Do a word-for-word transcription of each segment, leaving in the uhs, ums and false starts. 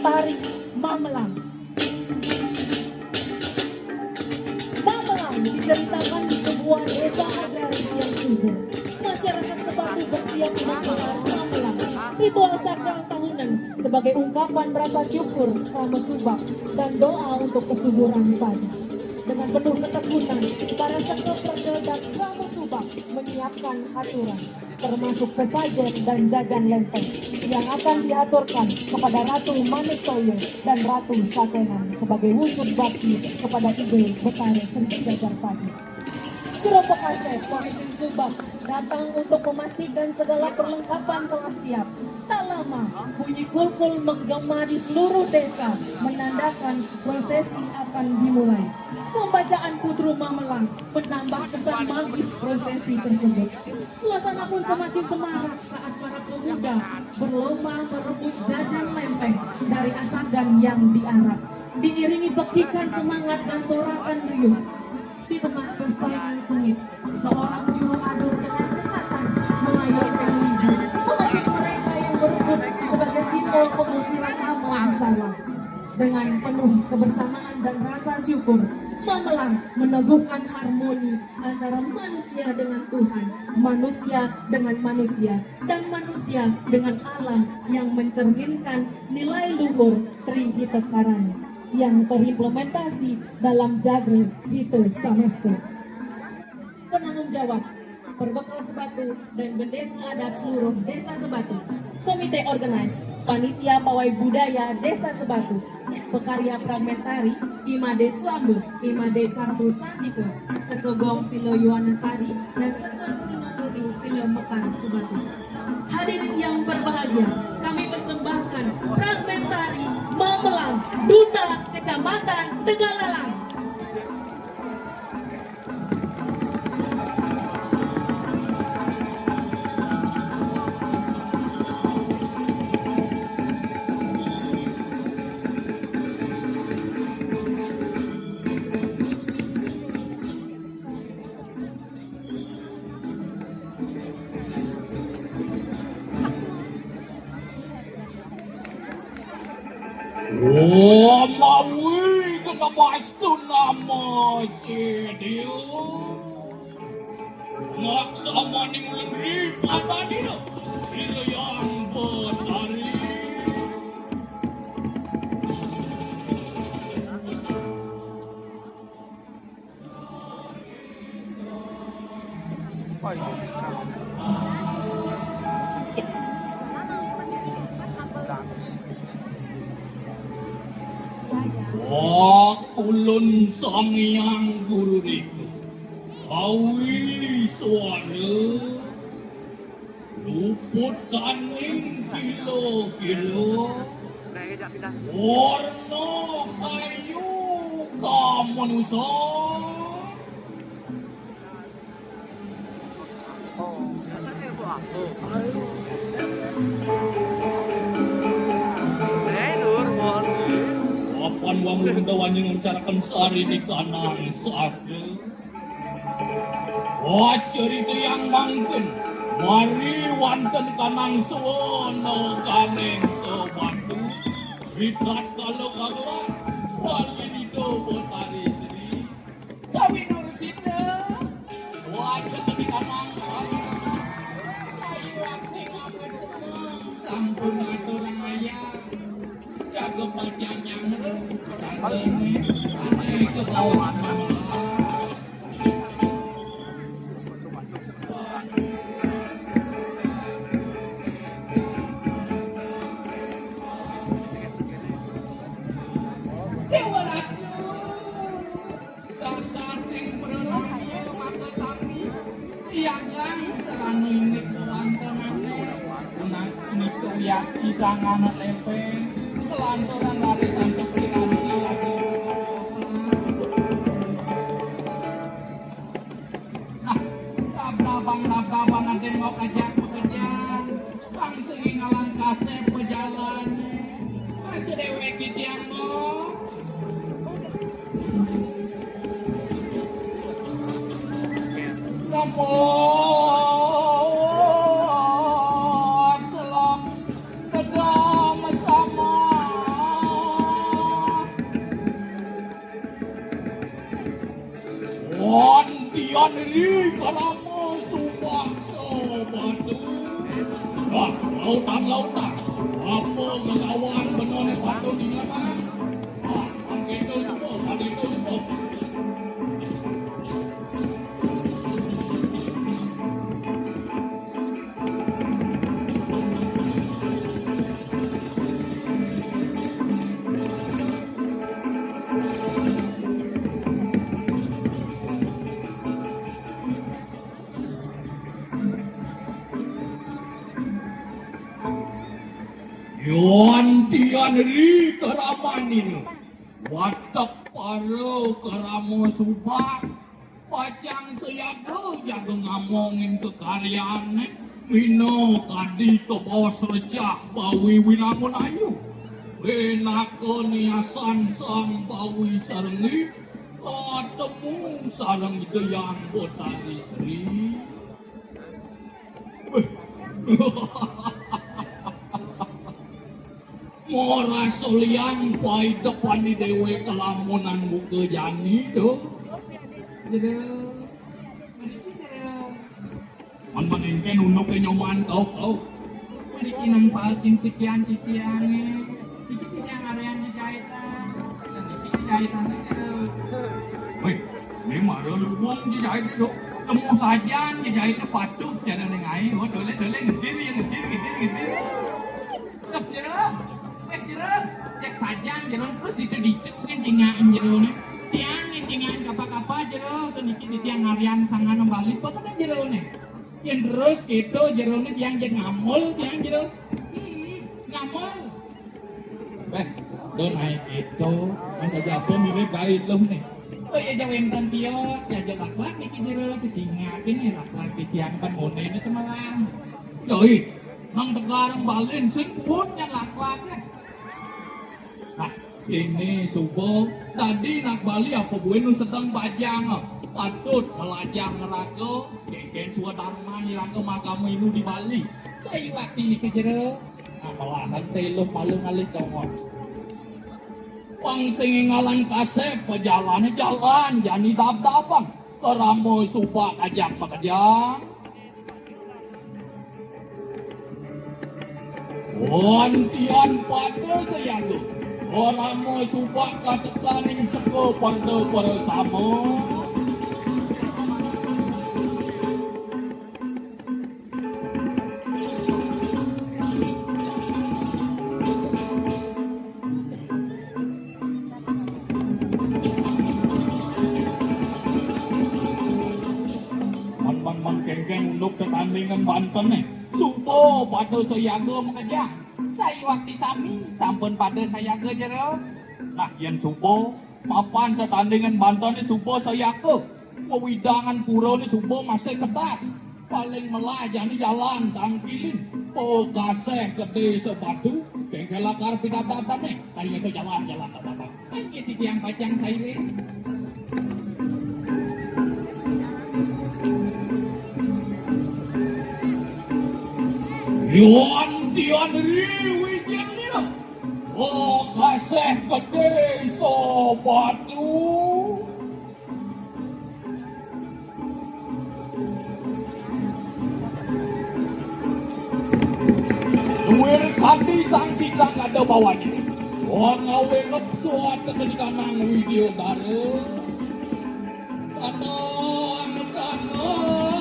Tari Mamelang. Mamelang diceritakan di sebuah desa agraris yang subur. Masyarakat Sebatu bersiap menggelar Mamelang, ritual sakral tahunan sebagai ungkapan rasa syukur, Ramo Subak, dan doa untuk kesuburan padi. Dengan penuh ketekunan, para seka perda dan Ramo Subak menyiapkan aturan, termasuk sesajen dan jajan lempeng yang akan diaturkan kepada Ratu Manik Toyo dan Ratu Satenan sebagai wujud bakti kepada Ide Betara Sri Jajar Padi. Kerompok Asep Pemimpin Subak datang untuk memastikan segala perlengkapan telah siap. Tak lama, bunyi kulkul menggema di seluruh desa menandakan prosesi akan dimulai. Pembacaan Kudru Mamelang menambah kesan magis prosesi tersebut. Suasana pun semakin semarak saat para pemuda berlomba merebut jajan lempeng dari asagan yang diarak. Diiringi pekikan semangat dan sorakan riuh. Di tengah persaingan sengit, seorang juru adu dengan cekatan mengayunkan lidi, mengejek mereka yang berebut sebagai simbol pengusiran Ramo di sawah. Dengan penuh kebersamaan dan rasa syukur, Mamelang meneguhkan harmoni antara manusia dengan Tuhan, manusia dengan manusia, dan manusia dengan alam yang mencerminkan nilai luhur Tri Hita Karana yang terimplementasi dalam Jagre Hita Samasta. Penanggung jawab Perbekal Sebatu dan Bendesa Adat seluruh Desa Sebatu. Komite organize, Panitia Pawai Budaya Desa Sebatu. Pekarya fragmentari, Imade Suambe, Imade Kartu Sandika, Seka Gong Silo Yohanesari, dan Seka Tuna Nuni Silo Mekar Sebatu. Hadirin yang berbahagia, kami persembahkan fragmentari Mamelang, Duta Kecamatan Tegalalang. Oh, mawi kena mastu nama sedio. Maksamaning ulun ripat adina. Sila yang betari. Wah, ulun Sang Hyang Guru Rika. Awi suara. Luput taning kilo-kilo. Warna kayu kamanusan. Apan wong Budawan yang mencarakan sari di kanang sastra. Wacarita yang mangken, mari wanten kanang suwono garing sewatu, ritat kalo kagelar, wali dido botari sri. Kawi Nursita, wanten di kanang wali, sayuwakti ngamet seneng, sampun aturang ayah. Jaga pacang nyamret, tandingi, sane ke bawas mama. Dewa Ratu, dahating pralaya maka sami, tiagang sarana indik kawantenane, punak nika wiakti sang anak lepeng, kelanturan lare santuk piranti lagi. Nah, tabtabang, tabtabang, aden mau kajak pekerjaan. Pang sing ngalang kasep pejalan. Masa dewek gitian mo. Namun selam negara sama. Ri Karama Subaksa Batu. Wah, lautan-lautan. Apa gegawan benané patut diingetang? Wah, mangkéto suba, mangkéto suba. Yan tian ri karamané, watek para karama Subak, pacang sayaga jaga ngamongin kakaryané, mina kadi kabaos Recah Bawi Winangun Ayu. Pinaka niasan Sang Bawi Sarenggi, katemu sareng Ida Hyang Betari Sri. Marasa liang paidepané déwék kalamunan muka jani to. Jero. Mriki jero. Man, man éngkén unduké nyoman kau, kau. Mriki nempakin sikian titiangé. Iki titiang aréan jejaitan. Iki jejaitan jero. Wéh, né mara luwung jejaité to. Nemu sajan jejaité patut jero ning ai. Oh, dolé, dolé, ngedir ya, ngedir, ngedir, ngedir. Duh, jero. Wéh, jero. Cék sajan jero, terus ditu-ditu kan cingakan jeroné. Tiang né cingakan kapa-kapa jero, to niki titiang aréan sangana bali, pokokné jeroné. Yén terus kéto jeroné tiang jeg ngamul tiang jero. Hmm, ngamul. Béh, don ai kéto, anda japa mirip gaé luh né. Oh iya, ja wénten tios, jaja laklak niki jero, cecingakin ya laklak titiang pan monéné cemelang. Yoi, nang tegarang balin sing puun nyan laklak ya. Nah, ini suba dadi nak Bali apa buin nu sedeng bajang, patut melajah neraga, kénkén swadarman iraga magama Hindu di Bali. Saiwakti niki jero, nah, malahan teluh malu ngalih tongos. Pang sing ngalan kasép, pajalané jalan, jani dab-daban. Karama Subak ajak makejang. Wantian pada sayaga. Karama Subak katekaning seka pada para sama. Man, man, man, kénkén unduk tetandingan bantené. Suba pada sayaga makejang. Saiwakti sami sampun pada sayaga jero. Nah, yén suba, mapan tetandingan bantené suba sayaga. Wewidangan purané suba masih kedas. Paling melah jani jalan kangkilin. Pakaséh gedé sebatu, kénkén lakar pidabdabdané. Ayo to jalan, jalan, jalan. Ayo titiang pacang sairing. Yuan tian ri wijil nira. Oh, kasih gedé sobatu. Duir kandi sang cindang ada bawané. Wong awé ngepsuat tekan kanang Widyodara. Kanang, kanang.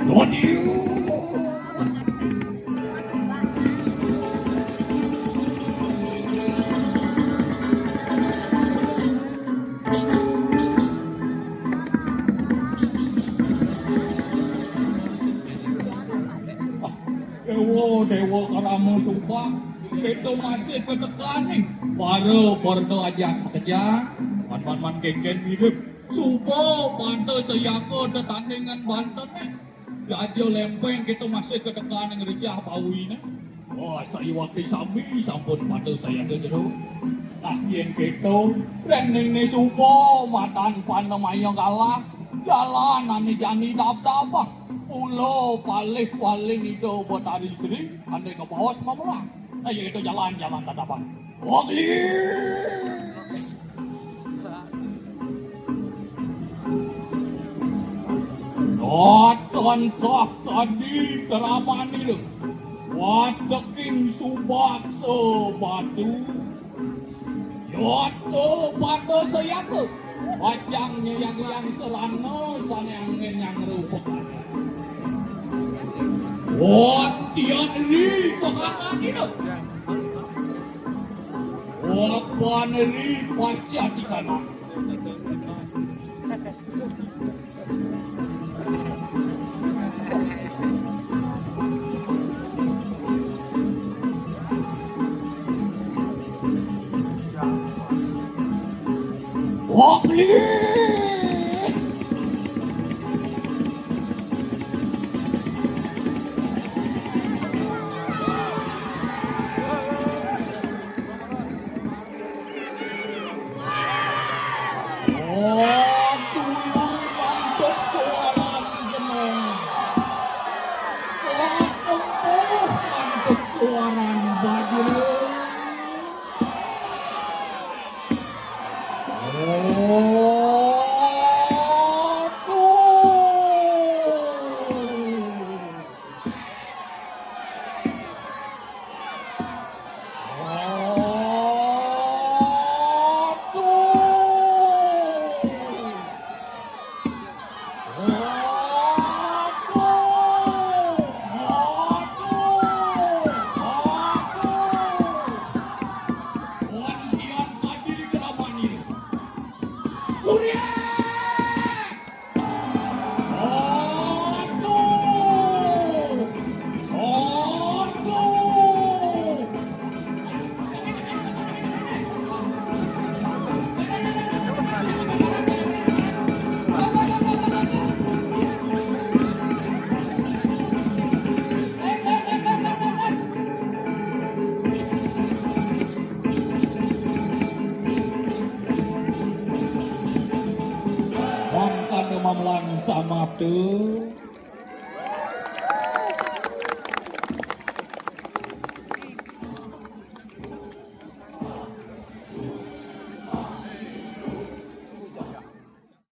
Lodiu. Déwa, Déwa Karama Subak, kéto masih katekaning para, para ajak makejang, man, man, man kénkén mirip. Suba pada sayaga tetandingan bantené. Jaja lempeng kéto masih katekaning Recah Bawiné. Wah, saiwakti sami sampun pada sayaga jero. Nah, yén kéto, réningné suba madan panemaya galah. Jalan ané jani dab-dabang. Mula palih-palih Ida Betari Sri, ané kabaos mamelah. Yaitu jalan-jalan tatapan. Waglis. Datan sah tadi keraman itu. Wateking subak sebatu. Yoto pada sayaka. Pacang nyayang-yang serana sane angin yang rupa. Wontian ri pekanan itu. Wapan ri pasca tikanan. Waglis. Aduh, mantap suara jenengan. Aduh, mantap suara bajingan. Aduh. Surya! Mangkana mamelang samapta.